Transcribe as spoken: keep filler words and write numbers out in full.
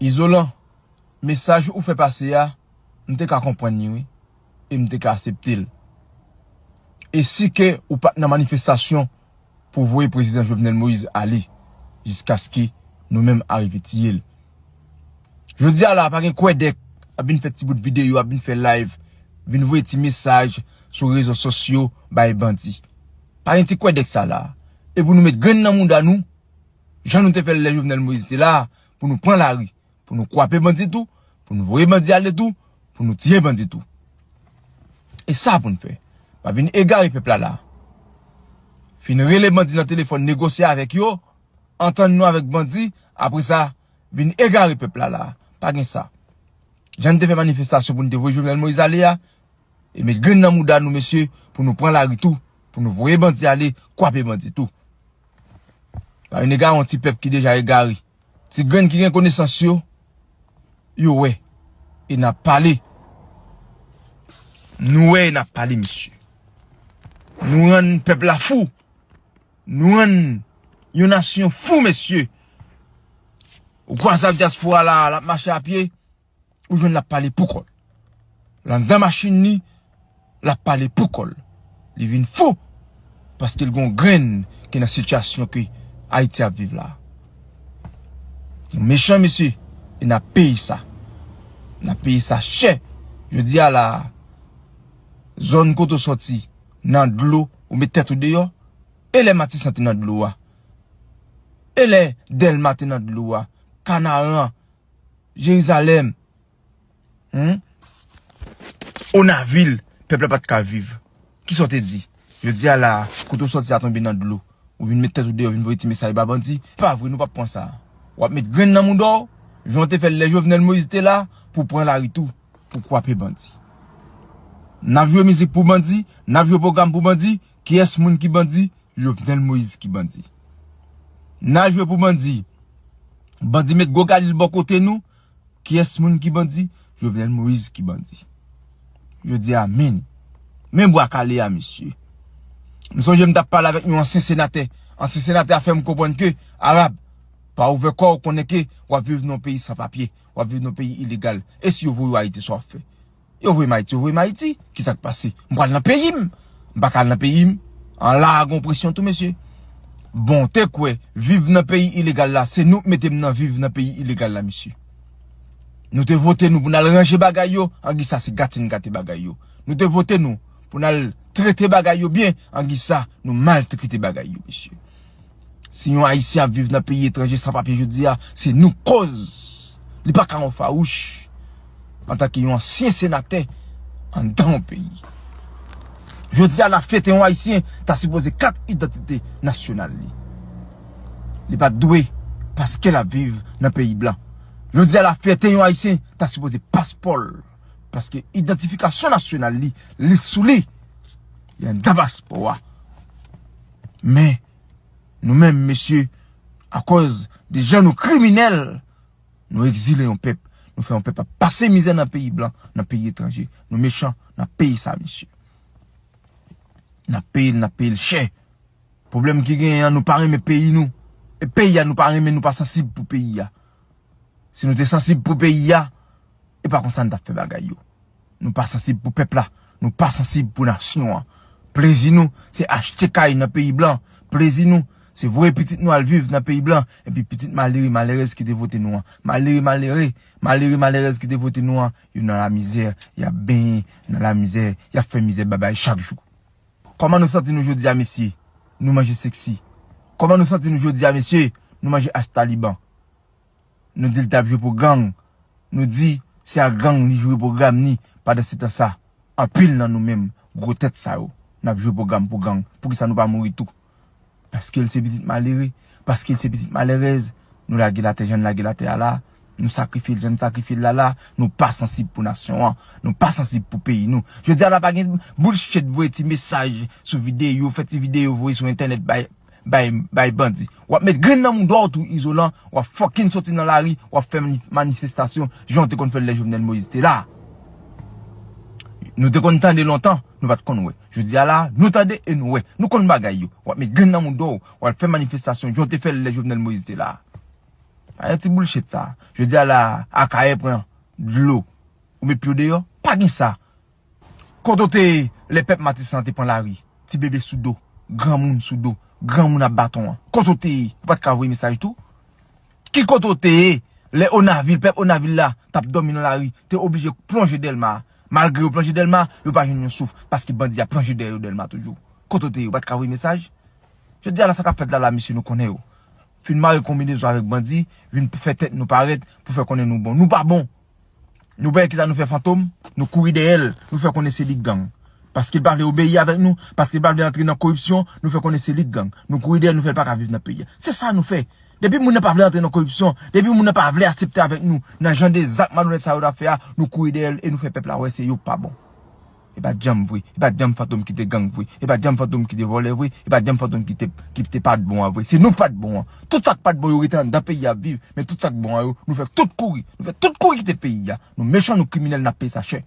Izolan, mesaj ou fè pase a, m te ka konprann li, wi. E m te ka aksepte l. E si ke ou pa t nan manifestasyon pou voye prezidan Jovenel Moïse ale, jiskaske nou menm arive tiye l. Jodi a la, pa gen kwèdèk ap vin fè ti bout videyo, ap vin fè live, vin voye ti mesaj sou rezo sosyo bay bandi. Pa gen ti kwèdèk sa la. E pou nou met grenn nan mouda nou, jan nou te fè l lè Jovenel Moïse te la, pou nou pran lari, pou nou kwape bandi tou, pou nou voye bandi ale tou, pou nou tiye bandi tou. E sa pou n fè. Pa vin egare pèp la la. Fin rele bandi nan telefòn, negosye avèk yo, antann nou avèk bandi, apre sa, vin egare pèp la la. Pa gen sa. Jan n te fè manifestasyon pou n te voye Jovenel Moïse ale a, e met grenn nan mouda nou, mesye, pou nou pran lari tou, pou nou voye bandi ale, kwape bandi tou. Pa vin egare yon ti pèp ki deja egare. Ti grenn ki gen konesans yo, yo wè. E n ap pale. Nou wè e n ap pale, mesye. Nou rann pèp la fou. Nou rann yon nasyon fou, mesye. Ou kwaze ak dyaspora la, l ap mache a pye, ou jwenn l ap pale pou kò l. L anndan machin li, l ap pale pou kò l. Li vin fou, paske l gon grenn ki nan sitiyasyon ke Ayiti ap viv la. Nou mechan, mesye, e n ap peye sa. N ap peye sa chè. Jodi a la, zòn kote w sòti, nan dlo, ou met tèt ou deyò, e lè Matisan te nan dlo a, e lè Dèlma te nan dlo a, Kanaran, Jerizalèm, hmm? Onavil, pèp la pa t ka viv. Kisa w te di? Jodi a la, kote w sòti a tonbe nan dlo. Ou vin met tèt ou deyò, vin voye ti mesaj ba bandi. Pa vre, nou p ap pran sa. W ap met grenn nan mouda w, jan w te fè l lè Jovenel Moïse te la, pou pran lari tou, pou kwape bandi. N ap jwe mizik pou bandi, n ap jwe pwogram pou bandi. Kiyès moun ki bandi? Jovenel Moïse ki bandi. N a jwe pou bandi. Bandi met gwo galil bò kote nou. Kiyès moun ki bandi? Jovenel Moïse ki bandi. Jodi a, men, men bwa kale a, mesye. M sonje m t ap pale avèk yon ansyen senatè. Ansyen senatè a fè m konprann ke, Arab, pa ouvè kò w, konnen ke w ap viv nan yon peyi san papye, w ap viv nan yon peyi ilegal. E si yo voye w Ayiti, sa w ap fè? Yo voye m Ayiti, yo voye m Ayiti. Kisa k pase? M pral nan peyi m. M pa ka al nan peyi m. An la a gon presyon tou, mesye. Bon, te kwè, viv nan peyi ilegal la, se nou k mete m nan viv nan peyi ilegal la, mesye. Nou te vote nou pou n al ranje bagay yo, angi sa se gate n gate bagay yo. Nou te vote nou pou n al trete bagay yo byen, angi sa nou maltrete bagay yo, mesye. Si yon Ayisyen ap viv nan peyi etranje san papye jodi a, se nou k koz. Li pa ka yon fawouch antanke yon ansyen senatè anndan yon peyi. Jodi a, lafyète yon Ayisyen ta sipoze kat idantite nasyonal li. Li pa t dwe, paske l ap viv nan peyi blan. Jodi a, lafyète yon Ayisyen ta sipoze paspò l, paske idantifikasyon nasyonal li, li sou li. Li anndan paspò a. Men, nou menm, mesye, akòz de jan nou kriminèl, nou egzile yon pèp. Nou fè yon pèp ap pase mizè nan peyi blan, nan peyi etranje. Nou mechan, n ap peye sa, mesye. N ap peye l, n ap peye l chè. Pwoblèm ki genyen an, nou pa renmen peyi nou. E peyi a, nou pa renmen, nou pa sansib pou peyi a. Si nou te sansib pou peyi a, e pa konsa n t ap fè bagay yo. Nou pa sansib pou pèp la. Nou pa sansib pou nasyon an. Plezi nou, se achte kay nan peyi blan. Plezi nou, se voye pitit nou al viv nan peyi blan. Epi pitit malere, malerèz ki te vote nou an. Malere, malere, malere, malerèz ki te vote nou an, yo nan lamizè, y ap benyen nan lamizè, y ap fè mizè babay chak jou. Kòman nou santi nou jodi a, mesye? Nou manje seksi. Kòman nou santi nou jodi a, mesye? Nou manje ach taliban. Nou di l t ap jwe pou gang. Nou di se ak gang li jwe pwogram li. Pandan se tan sa, anpil nan nou menm, gwo tèt sa yo, n ap jwe pwogram pou gang. Poukisa nou pa mouri tou? Paske l se pitit malere, paske l se pitit malerèz, nou lage l atè jan n lage l atè a la. Nou sakrifye l jan n sakrifye l la la. Nou pa sansib pou nasyon an. Nou pa sansib pou peyi nou. Jodi a la pa gen bullshit voye ti mesaj sou videyo, fè ti videyo voye sou entènèt bay, bay, bay bandi. W ap met grenn nan mouda w tou, Izolan. W ap fucking soti nan lari, w ap fè mani-, manifestasyon, jan w te konn fè l lè Jovenel Moïse te la. Nou te konn tande lontan, nou pa t konn wè. Jodi a la, nou tande e nou wè. Nou konn bagay yo. W ap met grenn nan mouda w, w al fè manifestasyon, jan w te fè l lè Jovenel Moïse te la. Pa gen ti boulshit sa. Jodi a la, Akayè pran dlo. Ou met pye w deyò? Pa gen sa. Kote w te ye lè pèp Matisan te pran lari? Ti bebe sou do, granmoun sou do, granmoun ap baton an. Kote w te ye? Ou pa t ka voye mesaj tou? Ki kote w te ye lè Onavil, pèp Onavil la, t ap dòmi nan lari, te oblije plonje Dèlma? Malgre yo plonje Dèlma, yo pa jwenn yon souf, paske bandi a plonje dèyè yo Dèlma toujou. Kote w te ye? Ou pa t ka voye mesaj? Jodi a la, sa k ap fèt la, la, mesye, nou konnen yo. Fin mare konbinezon avèk bandi, vin fè tèt nou parèt pou fè konnen nou bon. Nou pa bon. Nou pa wè kisa nou fè Fantom? Nou kouri dèyè l, nou fè konnen se li k gang. Paske l pa vle obeyi avèk nou, paske l pa vle antre nan koripsyon, nou fè konnen se li k gang. Nou kouri dèyè l, nou fè l pa ka viv nan peyi a. Se sa nou fè. Depi moun nan pa vle antre nan koripsyon, depi moun nan pa vle aksepte avèk nou, nan jan de zak malonèt sa yo t ap fè a, nou kouri dèyè l e nou fè pèp la wè se yo k pa bon. E pa t janm vre. E pa t janm Fantom ki te gang vre. E pa t janm Fantom ki te vòlè vre. E pa t janm Fantom ki te, ki te pa t bon an vre. Se nou k pa t bon an. Tout sa k pa t bon yo rete anndan peyi a ap viv. Men tout sa k bon an yo, nou fè tout kouri. Nou fè tout kouri kite peyi a. Nou mechan, nou kriminèl, n ap peye sa chè.